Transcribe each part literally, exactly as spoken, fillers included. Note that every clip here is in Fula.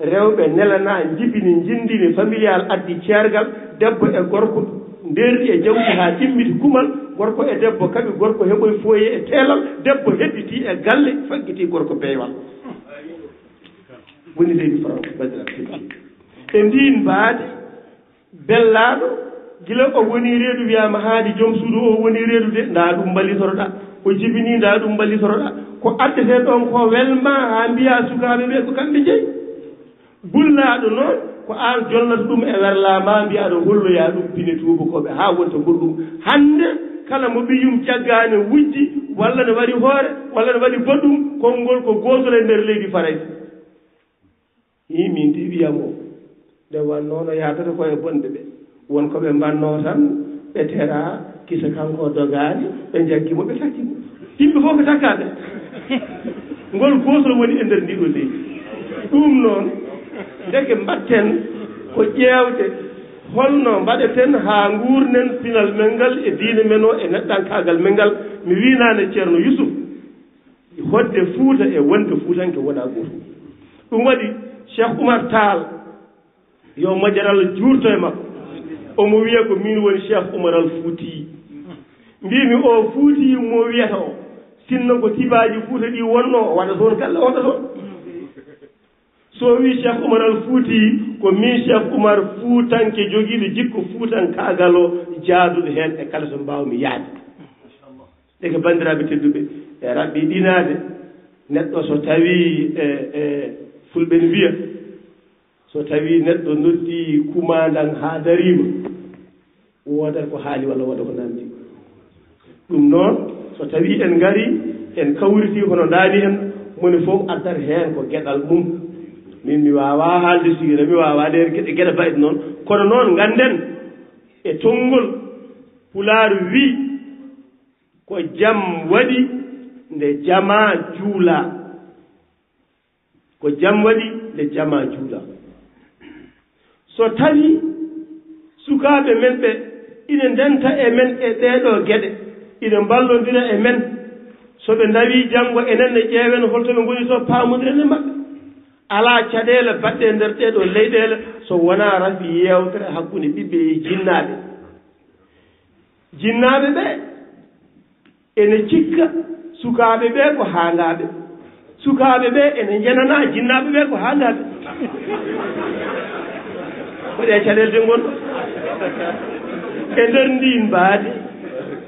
Rewɓe nelanaa, njibini, njinndini, familial addi ceergal, debbo e gorko ndeerdi e jawdi haa ɗimmiti kumal, gorko e debbo kaɓi, gorko heɓoyi fooye e teelal, debbo hedditi e galle, faggiti gorko beewal. Woni leydi France, bandiraɓe tedduɓe. E ndiin mbaadi, bellaaɗo, gila o woni reedu, wiyaama haadi joom suudu o woni reedu de, ndaa ɗum mballitoroɗaa. O jibini, ndaa ɗum mballitoroɗaa. Ko addetee ɗoon ko welma haa mbiyaa sukaaɓe ɓe ko kamɓe jeyi. Bullaaɗo noon, ko aan jonnata ɗum e werlaa ma, mbiyaa ɗo holloyaa ɗum pine tuubakooɓe haa wonta goɗɗum. Hannde, kala mo ɓiyum jaggaani wujji, walla ne waɗi hoore, walla ne waɗi goɗɗum, konngol ko gootol e nder leydi Farayse. Hi, min di wiyam o. Nde wannoo no yaadata ko e bonɓe ɓe. Won ko ɓe mbannoo tan, ɓe teraa, kisa kanko dogaani, ɓe njaggi mo, ɓe takki mo. Yimɓe fof ko takkaaɓe. Ngol gootol woni e nder ndii ɗoo leydi. Ɗum noon, ndeke mbaɗten ko ƴeewde holno mbaɗeten haa nguurnen pinal men ngal e diine men o e neɗɗankaagal men ngal. Mi wiinaane Ceerno Yusuf, hodde Fuuta e wonde Fuutanke wonaa gootum. Ɗum waɗi Cheikh Oumar Tall, yo moƴƴere Allah juurto e makko, omo wiya ko miin woni Cheikh Oumar Al Fouti. Mbiimi o Fouti mo wiyata o, sinno ko tibaaji Fuuta ɗi wonnoo, o waɗa toon galle, o waɗa toon. So wii Cheikh Oumar Al Fouti, ko miin Cheikh Oumar Fuutanke jogiiɗo jikko Fuutankaagal o, jaaduɗo heen e kala to mbaawmi yahde. Ndeke, banndiraaɓe tedduɓe, e raɓɓiɗinaade, neɗɗo so tawii, e, e, Fulɓe ne mbiya, so tawii neɗɗo noddii kumaandan haa dariima, woodat ko haali walla woodat ko naamndi. Ɗum noon, so tawii en ngarii, en kawritii hono ndaani en, moni fof addat heen ko geɗal mum. Min mi waawaa haalde siira, mi waawaa leer geɗe, geɗe mbayɗe noon. Kono noon, ngannden e tonngol Pulaar wii, ko jam waɗi nde jamaa juulaa. Ko jam waɗi nde jamaa juulaa. So tawii sukaaɓe men ɓe ina ndenta e men e ɗeeɗoo geɗe, ina mballondira e men, so ɓe ndawii janngo enen ne ƴeewen hol to ɓe ngoni to paamondiren e maɓɓe. Alaa caɗeele baɗɗe e nder ɗeeɗoo leyɗeele so wonaa rafi yeewtere hakkunde ɓiɓɓe e jinnaaɓe. Jinnaaɓe ɓe ene cikka sukaaɓe ɓe ko haangaaɓe. Sukaaɓe ɓe ene njenanaa jinnaaɓe ɓe ko haangaaɓe. Ko ɗe caɗeele de ngonɗo. E nder ndiin mbaadi,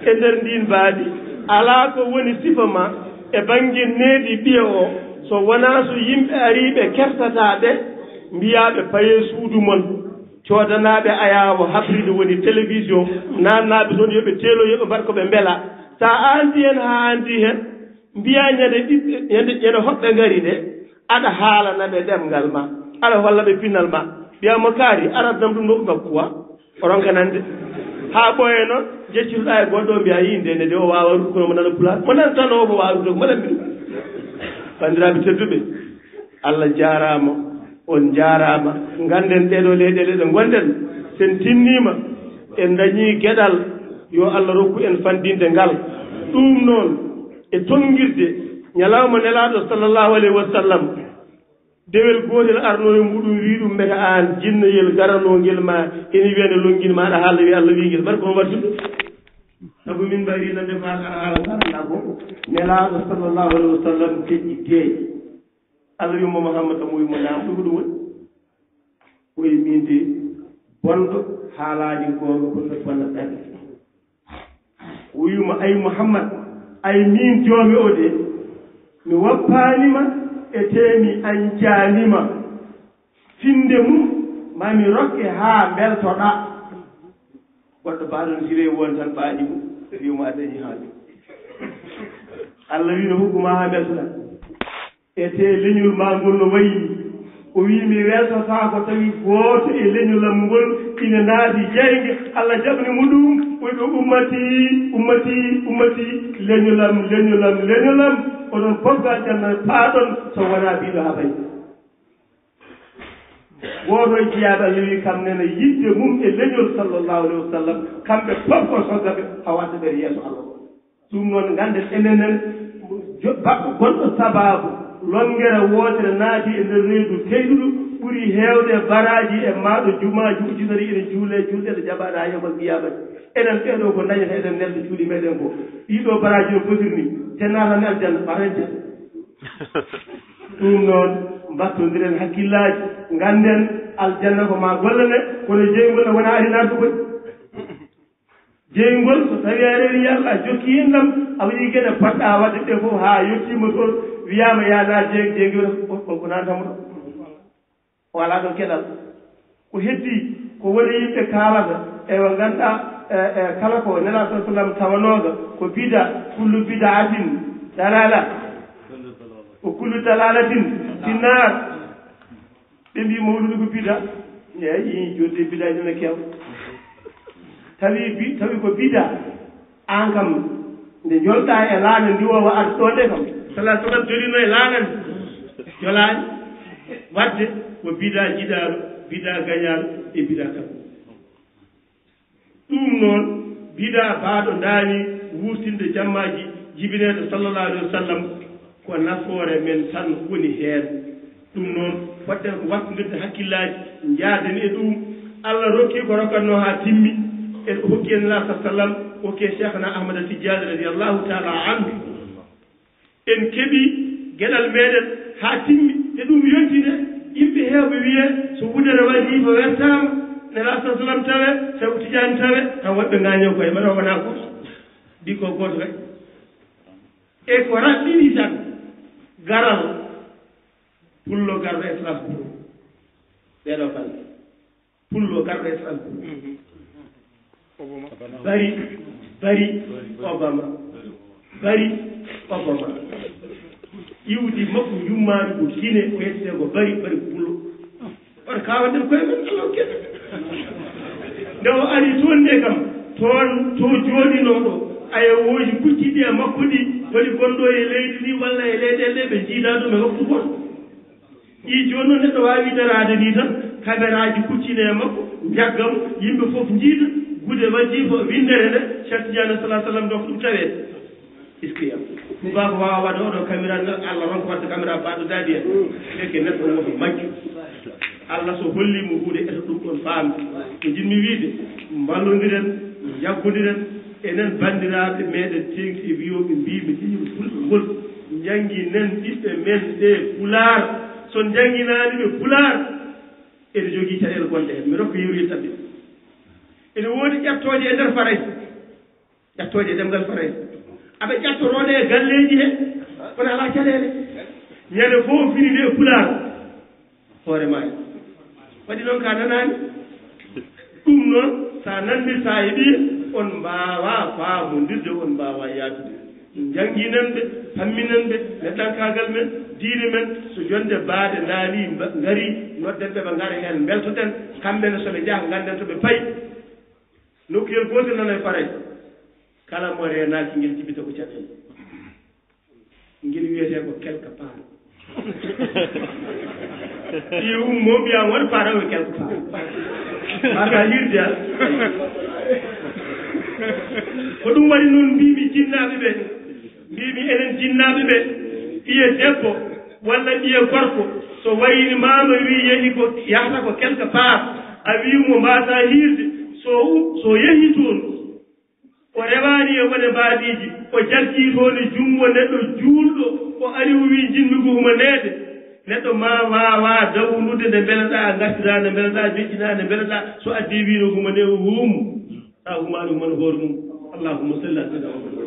e nder ndiin mbaadi, alaa ko woni sifa ma e bannge needi ɓiya o, so wonaa so yimɓe arii ɓe kersataa ɓe, mbiyaa ɓe payee suudu mon. Coodanaaɓe ayaawo habriiɗo woni télévision, naatnaaɓe toon yo ɓe teelo, yo ɓe mbaɗ ko ɓe mbela. So a aantii heen haa aantii heen, mbiyaa ñande ɓiɓɓe, ñande, ñande hoɓɓe ngari de, aɗa haalana ɓe ɗemngal ma, aɗa holla ɓe pinal ma. Mbiyaa mo kaari, arat nam ɗum ɗo ngakkuwa, o ronka nande. Haa ɓooya noon, njeccotoɗaa e goɗɗo, mbiyaa yii nde, nde de o waawaa ruɗde, kono mo nana pulaar, mo nana tan o, mo waawaa ruɗde, ko mo ɗammi ɗum. Banndiraaɓe tedduɓe, Allah jaaraama, on njaaraama. Ngannden ɗeeɗoo leyɗeele ɗe ngonɗen, so en tinniima, en ndañii geɗal, yo Allah rokku en fanndinde ngal. Ɗum noon, e tonngirde ñalawma nelaaɗo sallallahu alayhi wa sallam, dewel gootel arnoo e muɗum, wii ɗum, mbete aan, jinnoyel garanoongel ma, ene wiya nde lonnginma, aɗa haala, wii Allah wii ngel, mbaɗ ko waɗtude. Sabu min mbayri nande ko aɗa haala, ngaranda ko nelaaɗo sallallahu alayhi wa sallam keƴƴi deeƴi. Allah wi mo, Muhammad, omo wi mo, naam, ɗum ko ɗum woni? O wi, min de, bonɗo haalaani goonga, ko ɗum bonna ɓernde. O wi mo, ay Muhammad, ay min joomi o de, mi woppaani ma, e tee mi añcaani ma. Finnde mum, ma mi rokke haa mbeltoɗaa. Goɗɗo baaɗo no siree won tan ɓaaɗi mo, wi mo a dañi haa ɗum. Allah wi no hokku ma haa mbeltoɗaa. E tee leñol maa ngol no wayi nii? O wii, mi weltotaako tawi gooto e leñolam ngol ina naati jeynge, Allah jaɓani mo ɗum, o wi ɓe, ummati, ummati, ummati, leñolam, leñolam, leñolam, oɗon pofga aljanna paaɗon so wonaa biiɗo haa bay. Gooto e jiyaaɓe Allah wii, kam nena yiɗde mum e leñol sallallahu alayhi wa sallam, kamɓe fof ko soggaɓe, a watta ɓe yeeso Allah. Ɗum noon, ngannden enen, jo-, baɗɗo gonɗo sabaabu, lonngere wootere naati e nder reedu teyɗuɗo, Ɓuri heewde baraaji e maaɗo jumaaji ujunere ene juulee, julde ɗe jaɓaɗaa yoɓal qiyaamati. Enen ɓee ɗoo ko dañata eɗen nelda cuuɗi meɗen ko. Ɗii ɗoo baraaji no potiri ni, te naatan aljanna, ɓaten te. Ɗum noon, mbattondiren hakkillaaji, ngannden aljanna ko maa golle ne, kono jeyngol ne wonaa ari naatugol. Jeyngol, so tawii a rewi Yalla, a jokki enɗam, a waɗii geɗe poɗɗaa waɗde ɗe fof haa yettiima toon, wiyaama yaa naat jeyng-, jeyngol, on, on ko naatamo ɗo. O alaa ɗoon keɗal. Ko heddii, ko woni yimɓe kaalata, eywa, ngannduɗaa, e, e, kala ko Nelaaɗo sallallahu alayhi wa sallam tawanooga, ko bida, kullu bid'atin dalala, wa kullu dalalatin finnaar. Ɓe mbii mawludu ko bida. Eeyi, jooni de bidaaji ne keew. Tawi bi-, tawi ko bida. Aan kam, nde jolɗaa e laana ndiwoowa arde ɗoo nde kam, sallallahu alayhi wa sallam jolino e laana nde, jolaani. Waɗde ko bida jiɗaaɗo, bida gañaaɗo e bida kam. Ɗum noon, bida baaɗo ndaani wuurtinde jammaaji jibineede sallallahu alayhi wa sallam, ko nafoore men tan woni heen. Ɗum noon, fotɗen ko wattondirde hakkillaaji, njaaden e ɗum. Allah rokki ko rokkatnoo haa timmi, en hokki en Nelaaɗo sallam, hokki en Cheikhna Ahmada Tijjaani radiyallahu taala anhu. En keɓi geɗal meɗen haa timmi, e ɗum yonti de, yimɓe heewɓe wiyee, so wudere waɗii ko wertaama, Nelaaɗo sallam tawe, Seeku Tijjaani tawe, taw woɗɓe ngaañoo koye, mbaɗa wonaa gooto. Mbi ko gooto kay. E ko raɓɓiɗi tan, garal pullo garɗo e Strasbourg. Ɓeeɗo balɗe. Pullo garɗo e Strasbourg. Obama. Bari, Bari, Obama. Bari, Obama. Iwdi makko yummaari ko Gine, ko yettee ko Bari, Bari ko pullo. Oto kaawanɗen koye men, Allah hokke. Nde o ari toon nde kam, toon to jooɗinoo ɗo, ayewooji kucciɗi e makko ɗi, holi gonɗo e leydi ndi walla e leyɗeele ɗe, ɓe njiidaa ɗum e waktu gooto. Ɗi jooni noon neɗɗo waawi daraade ni tan, kameraaji kuccine e makko, njagga mo, yimɓe fof njiida, gude wajifa, winndere nde, Cheikh Tidiane sallallahu alayhi wa sallam, donc ɗum taweede. Iskiya. Ɗum baa ko waawa waɗde oɗo caméra ngal, Allah ronka waɗde caméra baaɗo daadi en. Eke neɗɗo woto majju. Allah so holli mo huunde, eto ɗum ɗon faamde. Ko njiɗmi wiide, mballondiren, njaggondiren, enen banndiraaɓe meɗen teeŋti e wiyooɓe mbii mi ɗiɗi fulɓe ngol. Njannginen ɓiɓɓe men ɓe pulaar. So njannginaani ɓe pulaar, ene jogii caɗeele gonɗe heen. Mi rokka yewri taɓɓe. Ene woodi ƴattooje e nder Farayse. Ƴattooje e ɗemngal Farayse. Aɓe ƴattorooɗe e galleeji he, kono alaa caɗeele. Ñande fof fini nde pulaar. Hoore maayo. Waɗi noon ka nanaani. Ɗum noon, so a nanndi, so a heɓii, on mbaawaa faamondirde, on mbaawaa yaadude. Njannginen ɓe, pamminen ɓe, neɗɗankaagal men, diine men, so jonnde baade ndaali, mba-, ngari, nodden ɓe, ɓe ngara heen, mbeltoɗen, kamɓe ne so ɓe njaha, ngannden to ɓe payi. Nokkuyel gootel noon e Farayse, kala mo reenaaki ngel jibinta ko caɗeele. Ngel wiyetee ko quelque part. Ɗi ummo mbiya won part o quelque part. Maka hirde a. Ko ɗum waɗi noon mbimi jinnaaɓe ɓe. Mbimi enen jinnaaɓe ɓe. Ɓiye debbo walla ɓiye gorko so wayni maama wi yehi ko yahata ko quelque part. A wi mo mbasa hirde so u-, so yehi toon. O rewaani e wone mbaadiiji, o jaggi toon e junngo neɗɗo juulɗo, o ari o wii, "Njiɗmi ko humaneede." Neɗɗo ma waawa dawnude nde mbeleɗaa, ngartiraa nde mbeleɗaa, joƴƴinaa nde mbeleɗaa, so addii wiino humanee o huum, so a humaani human hoore mum. Allahumma salli ala sayyidina Muhammad.